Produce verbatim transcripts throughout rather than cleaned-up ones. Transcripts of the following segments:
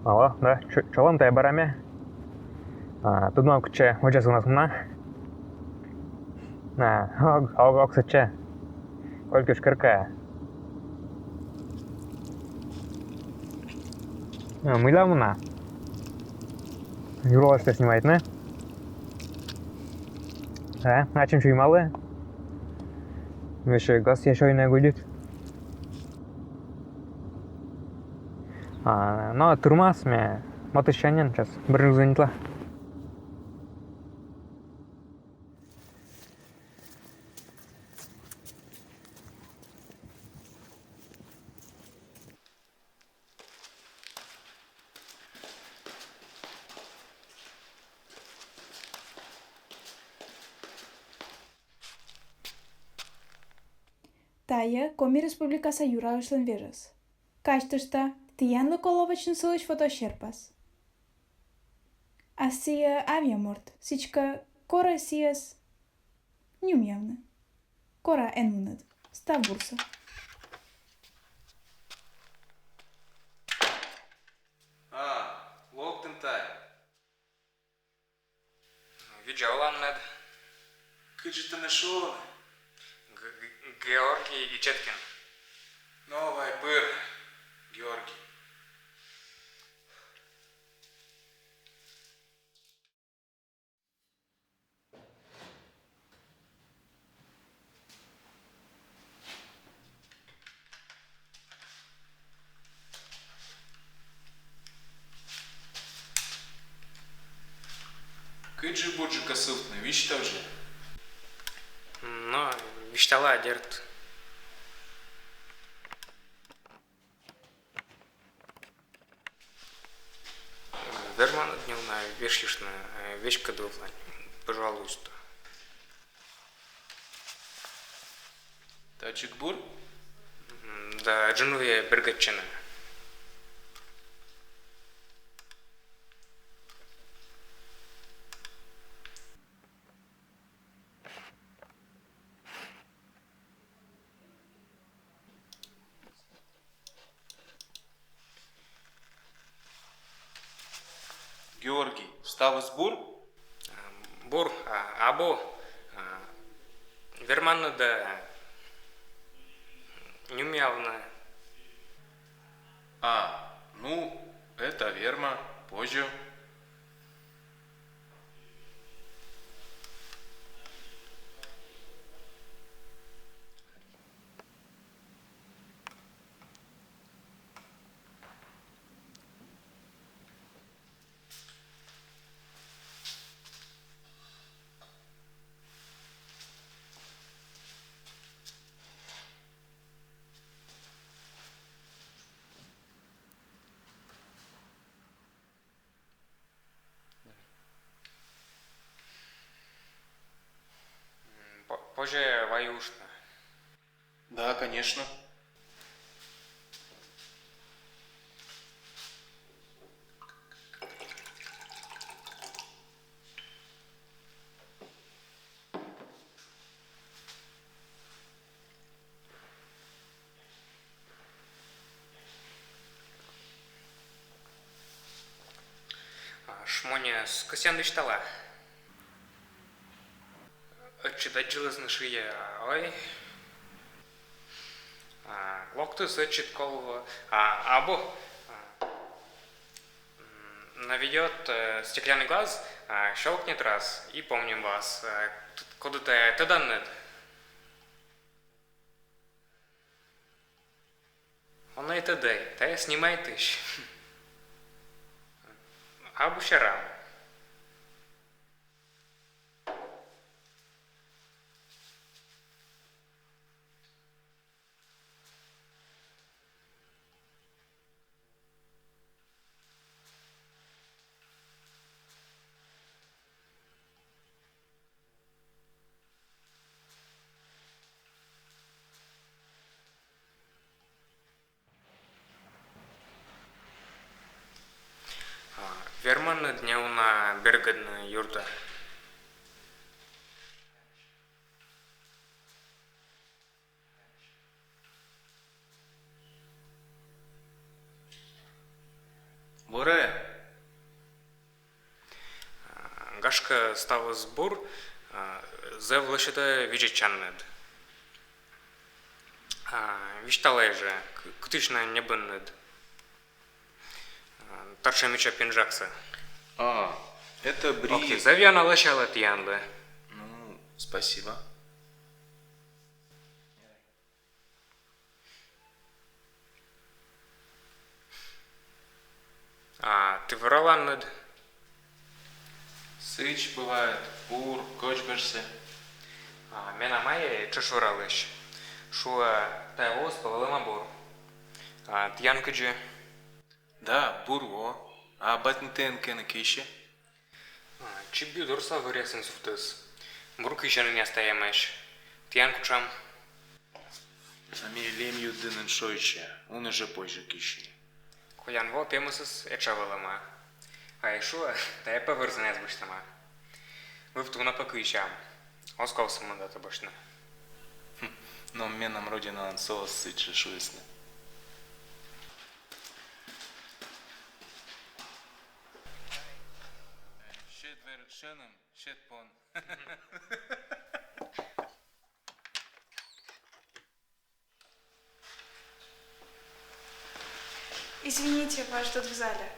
Алло, да, чолӧм, тайӧ бара ме. А, тӧдмав, кытчӧ водзас вынас муна. А, ог, ог, ог сэтчӧ. Кольки уж керкаӧ. А, мыйла муна? Юралыштӧ снимайтны. А, ачым чуймалі. Вещӧ газ ещё и не гудит. А, но тырмас ме, матыстча нин, час бӧр нин звонитла. Тайӧ Коми Республикаса юралысьлӧн вежӧс. Казьтышта, тіянлы колӧ вӧчны сылысь фотосерпас. А сійӧ авъя морт, сідзкӧ, кора сійӧс нюмъявны. Кора эн мунӧд. Став бурсӧ. А, локтін тай. Видза оланныд. Кыдзи тэнӧ шуны? Г-, Г-, Георгий Ичеткин. Но вай пыр, Георгий. Кыдзи бурджыка сывтны, висьтав жӧ. Но, висьтала, дерт. Верманныд неуна вешйыштны, э, веськыдвывлань, пожалуйста. Татшӧм бур? М, да, джынвуйӧ бергӧдчыны. Георгий, ставыс бур? Бур, а, абу, а, верманныд да нюмъявны. А, ну, это верма, позьӧ. М, по-, позьӧ вайӧ уштны? Да, конечно. А, шмоньӧс кӧсъян висьтала. Ӧтчыд аддзылісны, шуӧ, ой. А, локтіс ӧтчыд, колӧ, а, абу. А, м, наведёт, э, стеклянный глаз, а, щёлкнет раз, и помним вас. Э, т-, коді тайӧ, тӧданныд? Онӧ и тӧдӧй, тайӧ снимайтысь. Абу серам. А, верманныд неуна бергӧдны юртӧ? Буре. А, гашкӧ, ставыс бур, а, зэв лӧсьыда видзӧдчанныд. А, висьталӧй жӧ, к-, кытысь на ньӧбинныд. А, татшӧм мича пинжаксӧ. А, это бри- Ок, зэв ёна лӧсялӧ тіянлы. Ну, спасибо. А ті вӧраланныд? Сідз бывает, бур, кӧч гажсӧ. А менам айӧ тшӧтш вӧралысь. Шуӧ, тайӧ воыс пӧ вӧлӧма бур. А тіян кыдзи? Да, бур во. А батьныд тіян кӧні киысьӧ? А, чипдорса вӧръясын сувтіс. Бур киысьӧн инъяс тайӧмаӧсь. Тіян кутшӧм? А ме лем югдыны эн шойччы, уна жӧ позьӧ киысь. Колян во пемӧсыс этша вӧлӧма. А ещӧ тайӧ пӧ вӧрзанъяс босьтӧма. Вывті уна пӧ киысям. Оз ков сӧмын датӧ босьтны. Хм, но менам родинаын со оз сідз жӧ шуисны. Сьӧд верӧг сьӧным, сьӧд пон. Извините, вас ждут в зале.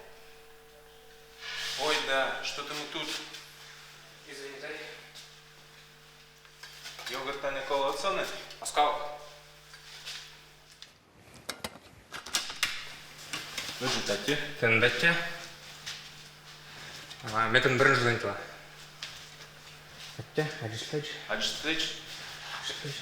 Ой, да, что-то мы тут. Извините. Йогурт ӧні колӧ отсӧны? Оз ков. Ыджыд аттьӧ. Тэнад аттьӧ. А ме тэн бӧрын жӧ дзоньтала. Аттьӧ, аддзысьлӧй. Аддзысьлӧй. Аддзысьлӧй.